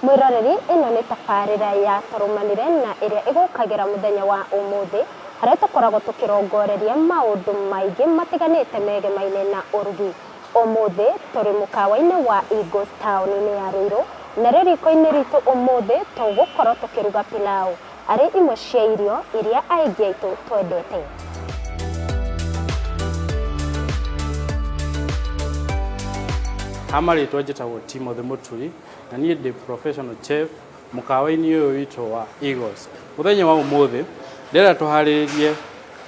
Mwĩroreri, ĩno nĩ tabarĩra ya Tũrũmanĩre na ĩrĩa ĩgũkagĩra mũthenya wa ũmũthĩ harĩa tũkoragwo tũkĩrongoreria maũndũ maingĩ matiganĩte megemaine na ũrugi. Ũmũthĩ tũrĩ mũkawa-inĩ wa Eagles taũni-inĩ ya Ruiru narĩo riko-inĩ ritũ ũmũthĩ tũgũkorwo tũkĩruga pilau arĩ imwe cia irio iria aingĩ aitũ twendete. Ha marĩtwa njĩtagwo Timothy Mũturi na niĩ ndĩ professional chef mũkawa-inĩ ũyũ witũ wa Eagles. Mũthenya wa ũmũthĩ ndĩrenda tũharĩrĩrie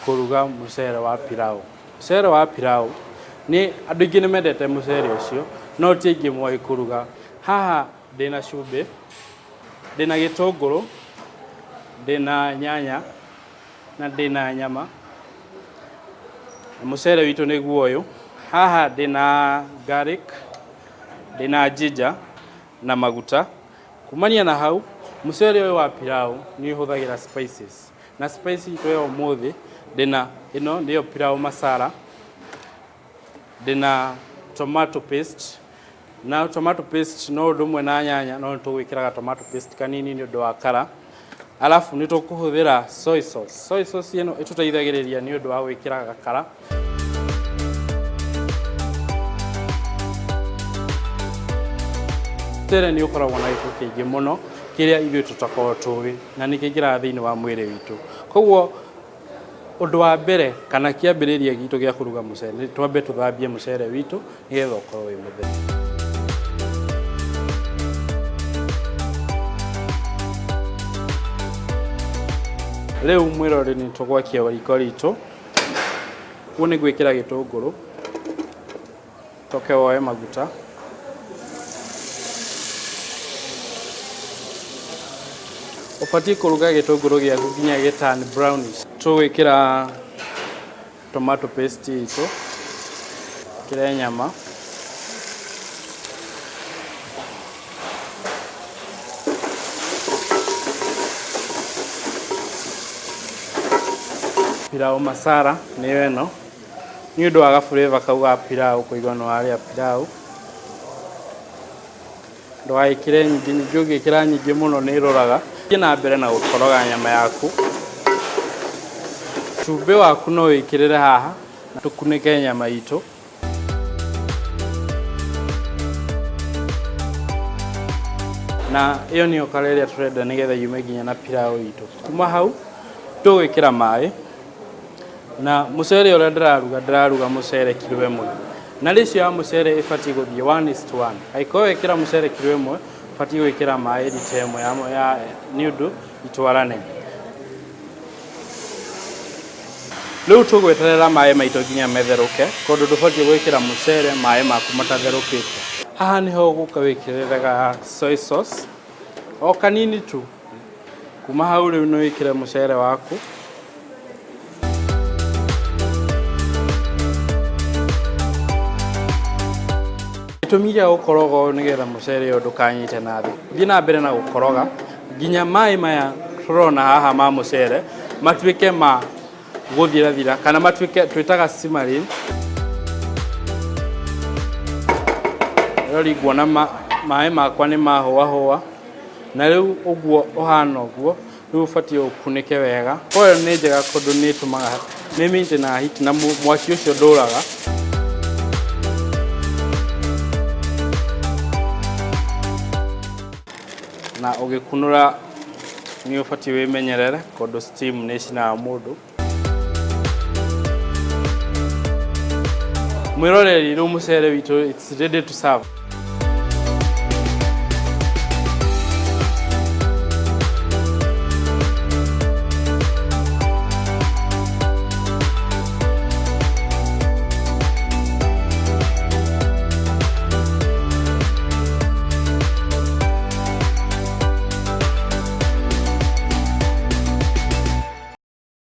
kũruga mũcere wa pilau. Mũcere wa pilau nĩ andũ aingĩ nĩ mendete mũcere ũcio no ti aingĩ moĩ kũruga. Haha ndĩna cumbĩ, ndĩna gĩtũngũrũ, ndĩna nyanya na ndĩna nyama. Na mũcere witũ nĩguo ũyũ. Haha ndĩna garlic, ndĩna ginger na maguta. Kumania na hau, mũcere ũyũ wa pilau nĩ ũhũthagĩra spices. Na spice itũ ya ũmũthĩ ndĩna ĩno nĩyo pilau masala, ndĩna tomato paste, na tomato paste no ũndũ ũmwe na nyanya no nĩ tũgwĩkĩraga tomato paste kanini nĩ ũndũ wa kara. Alafu nĩ tũkũhũthĩra soy sauce. Soy sauce ĩno ĩtũteithagĩrĩria nĩ ũndũ wa gwĩkĩra gakara. Mũcere nĩ ũkoragwo na gĩko kĩingĩ mũno kĩrĩa ithuĩ tũtakoragwo tũĩ na nĩ kĩingĩraga thĩinĩ wa mwĩrĩ witũ. Koguo ũndũ wa mbere kana kĩambĩrĩria gitũ gĩa kũruga mũcere nĩ twambe tũthambie mũcere witũ nĩgetha ũkorwo wĩ mũtheru. Rĩu mwĩrori nĩ tũgwakia riko ritũ. Ũguo nĩ gwĩkĩra gĩtũngũrũ, ũcoke woe maguta. Ũbatiĩ kũruga gĩtũngũrũ gĩaku nginya gĩ turn brownish. Tũgwĩkĩra tomato paste itũ, twĩkĩre nyama. Pilau masala nĩyo ĩno, nĩ ũndũ wa ga flavour kau ga pilau kũigua nĩ warĩa pilau. Ndũgagĩkĩre nyingĩ nyingĩ, ũngĩkĩra nyingĩ mũno nĩ ĩrũraga. Thiĩ na mbere na gũkoroga nyama yaku. Cumbĩ waku no wĩkĩrĩre haha, na tũkunĩke nyama itũ. Na ĩyo nĩyo kara ĩrĩa tũrenda nĩgetha yume nginya na pilau itũ. Kuma hau tũgwĩkĩra maĩ na mũcere ũrĩa ndĩraruga, ndĩraruga mũcere kiro ĩmwe. Na ratio ya mũcere ĩbatiĩ gũthiĩ 1:1. Angĩkorwo wekĩra mũcere kiro ĩmwe, ũbatiĩ gwĩkĩra maĩ rita ĩmwe ya nĩ ũndũ itwarane. Rĩu tũgweterera maĩ maitũ nginya metherũke, tondũ ndũbatiĩ gwĩkĩra mũcere maĩ maku matatherũkĩte. Haha nĩho ũgũka wĩkĩrĩre ga soy sauce, o kanini tu. Kuma hau rĩu nĩ wĩkĩre mũcere waku. Gĩtũmi gĩa gũkoroga ũũ nĩgetha mũcere ũyũ ndũkanyite na thĩ. Thiĩ na mbere na gũkoroga nginya maĩ maya tũrona haha ma mũcere matuĩke ma gũthirathira kana matuĩke twĩtaga simmering. Rori nguona maĩ makwa nĩ mahũahũa na rĩu ũguo ũhana ũguo. Rĩu ũbatiĩ ũkunĩke wega. Foil nĩ njega tondũ nĩ ĩtũmaga nĩ maintainaga heat na mwaki ũcio ndũraga. Na ũgĩkunũra nĩ ũbatiĩ wĩmenyerere tondũ steam nĩ ĩcinaga mũndũ. Mwĩroreri rĩu mũcere witũ it's ready to serve.